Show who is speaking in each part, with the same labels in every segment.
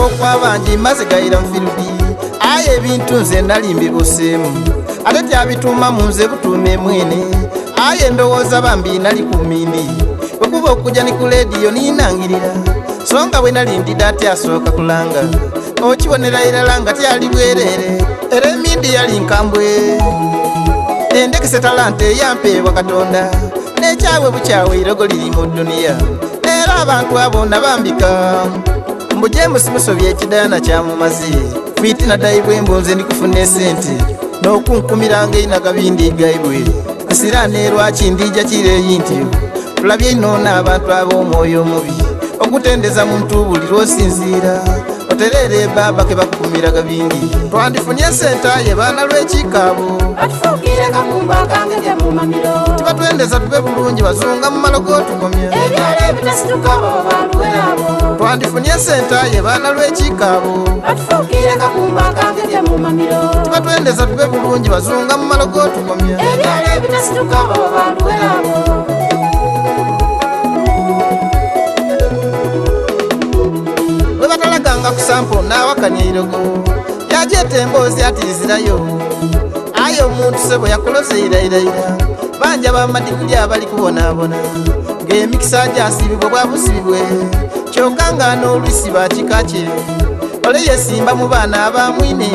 Speaker 1: Okw'abangi maze gaira mu firudi. Aye ebintu nze nali mbibuuseemu, ate tyabituumamu nze butuume mwene. Aye ndowooza bambi nali ku mindi, bwe kuba okuja ni ku leediyo ninangirira. So nga bwe nali ndidha tyasooka kulanga, okibonera irala nga tyali bwereere. Era emindi yali nkambwe. Endekese talanta eyampeebwa Katonda, n'ekyawe bukyawe eirogo liri mu duniya. Era abantu abo nabambika mbu James Musobya ekidaana kyamumaze. Fitina dhaibwe mbu nze ndi kufuna esente n'okunkumiranga einho agabindi gaibwe. Nsiraane lwaki ndija kireeyi ntyo? Tulabye inho n'abantu ab'omwoyo omubi ogutendeza muntu buli lw'osinziira. Otereere baba ke bakukumira gabindi. Twandifunye esente aye baana lw'ekikaabo.
Speaker 2: Batufuukire kakumba akangege mu mamiro.
Speaker 1: Tibatwendeza tube bulungi bazunga mu malo g'otukomya.
Speaker 2: Ebyalo ebitasituka bo baluwera abo.
Speaker 1: Twandifunye esente aye baana lw'ekikaabo.
Speaker 2: Batufuukire kakumba akangege mu mamiro.
Speaker 1: Tibatwendeza tube bulungi bazunga mu malo g'otukomya.
Speaker 2: Ebyalo ebitasituka bo baluwera abo.
Speaker 1: Bwe batalaganga ku sampo n'awakanya eirogo. Yagyeta emboozi ati nzirayo. Aye omuntu sebo yakuloze irairaira. Banja b'amadiguli abali kubonaabona. Ng'emikisa gyasibibwa bwa busibibwe. Kyokka nga n'olwisi ba kika kye. Ole yesimba mu baana abamwine.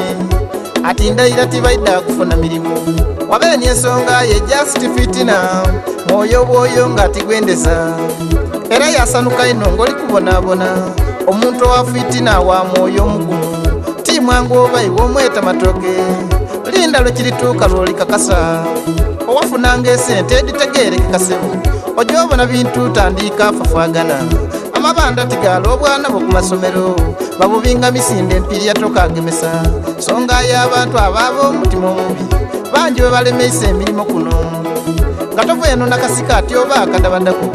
Speaker 1: Ati ndaira tibaidha kufuna mirimu. Wabeeni ensonga ye just fitina. Mwoyo bwoyo nga tigwendeza. Era yasanuka ino ng'oli kubonaabona. Omuntu owa fitina wa mwoyo omugumu. Ti mwangu oba iwe omweta matoke. Linda lwe kirituuka lw'olikakasa. Owafunanga esente editegeerekeka sebo. Ojja obona bintu tandika fafagana. Amabanda tigaala obwana bwo ku masomero. Babubinga misinde empirya tokagemesa. Songa aye abantu abaaba omutima omubi. Bangi bwe balemeisa emirimo kuno. Nga tova eno nakasika ati oba akadabadaku.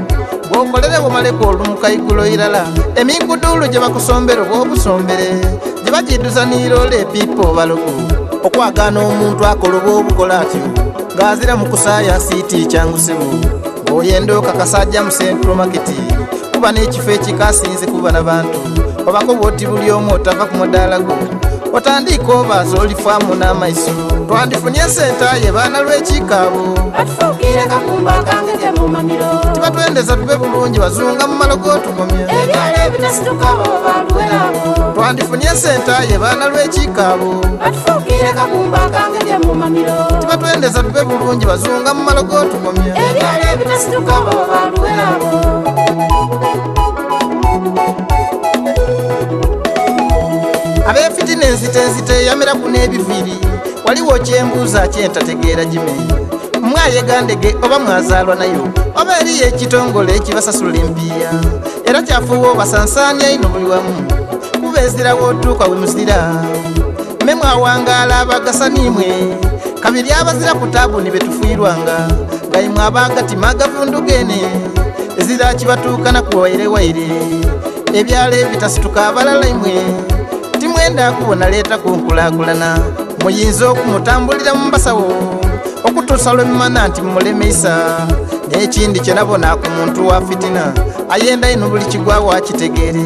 Speaker 1: Bw'okolere bumaleku olumuka igulo irala. Emiguduulu gye bakusombera oba obusombere. Gye bagiduza n'iroole epiipa obalogo. Okwagaana omuntu akola oba obukola atyo. Ng'azira mu kusaaya siiti kyangu sebo. Bw'oyenda okakasa ajja mu Central Market. Kuba n'ekifo ekikasinze kuba n'abantu. Obako bw'oti buli omu otava ku mudaala gwo. Otandika obaaza olifaamu n'amaiso. Twandifunye esente aye baana lw'ekikaabo.
Speaker 2: Batufuukire kakumba akangege mu mamiro.
Speaker 1: Tibatwendeza tube bulungi bazunga mu malo g'otukomya.
Speaker 2: Ebyalo ebitasituka bo baluwera abo.
Speaker 1: Twandifunye esente aye baana lw'ekikaabo.
Speaker 2: Batufuukire kakumba akangege mu mamiro.
Speaker 1: Tibatwendeza tube bulungi bazunga mu malo g'otukomya.
Speaker 2: Ebyalo ebitasituka bo baluwera abo.
Speaker 1: Ab'efitina enzita enzita eyameraku n'ebiviiri. Waliwo kyembuuza kyentategeera gime. Mwayega ndege oba mwazaalwa nayo. Oba eriyo ekitongole ekibasasula empiiya. Era kyafuuwa obasansaanya ino buli wamu. Kuba ezira w'otuuka we muzira. Mme mwawangaala abagasa n'imwe. Kabiri abazira ku taabu ni betufiirwanga. Nga imwe abagatima agavundugene. Ezira kibatuuka na kuwaire waire. Ebyalo ebitasituka abalala imwe. Timwenda kubona leeta kunkulaakulana. Muyinza okumutambulira mu basawo. Okutuusa lwe mumana nti mumulemeisa. N'ekindi kye nabona ku muntu wa fitina. Ayenda ino buli kigwawo akitegeere.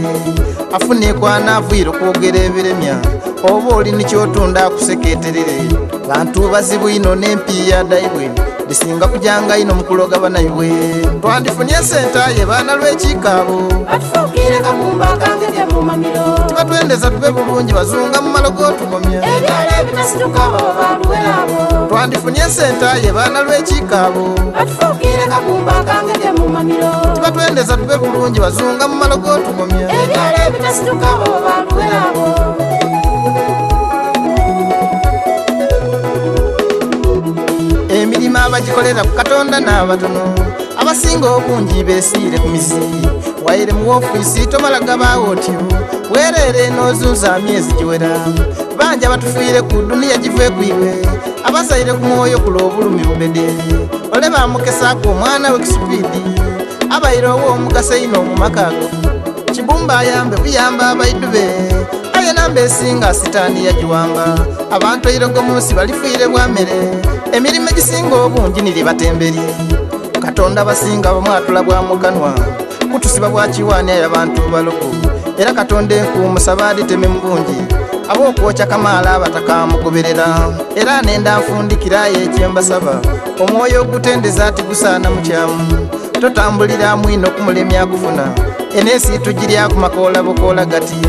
Speaker 1: Afune ekwana aviire okwogera ebiremya. Oba oli ni ky'otunda akuseketerere. Bantu bazibu ino n'empiiya dhaibwe. Bisinga kujanga ino mu kuloga banaibwe. Twandifunye esente aye baana lw'ekikaabo.
Speaker 2: Batufuukire kakumba akangege mu mamiro.
Speaker 1: Tibatwendeza tube bulungi bazunga mu malo g'otukomya.
Speaker 2: Ebyalo ebitasituka bo baluwera abo.
Speaker 1: Twandifunye esente aye baana lw'ekikaabo.
Speaker 2: Batufuukire kakumba akangege mu mamiro.
Speaker 1: Tibatwendeza tube bulungi bazunga mu malo g'otukomya.
Speaker 2: Ebyalo ebitasituka bo baluwera abo.
Speaker 1: Emirimo abagikolera ku Katonda n'abatono. Abasinga obungi beesiire ku mizi. Waire mu woofiisi tomala gabaawo otyo. Weereere n'ozunza myezi giwera. Bangi abatufiire ku duniya give ku iwe. Abazaire ku mwoyo kula obulumi bubede. Ole bamukesaaku omwana we kisupiidi. Abaire ow'omugaso einho mu maka ago. Kibumba ayambe buyamba abaidu be. Aye namba esinga sitaani yagiwamba. Abantu eirogo mu nsi balifiire bwa mere. Emirimo egisinga obungi niri batemberi. Katonda basinga bamwatula bwa mukanwa. Kutusiba bwa kiwaani aye abantu balogo. Era Katonda enkuumusaba adhiteme mu bungi ab'okwokya kamaala abatakamugoberera. Era nenda nfundikire aye kye mbasaba omwoyo ogutendeza tigusaana mukyamu. Totambulira mwino kumulemya kufuna. Eno ensi tugiryaku makoola bukoola gati.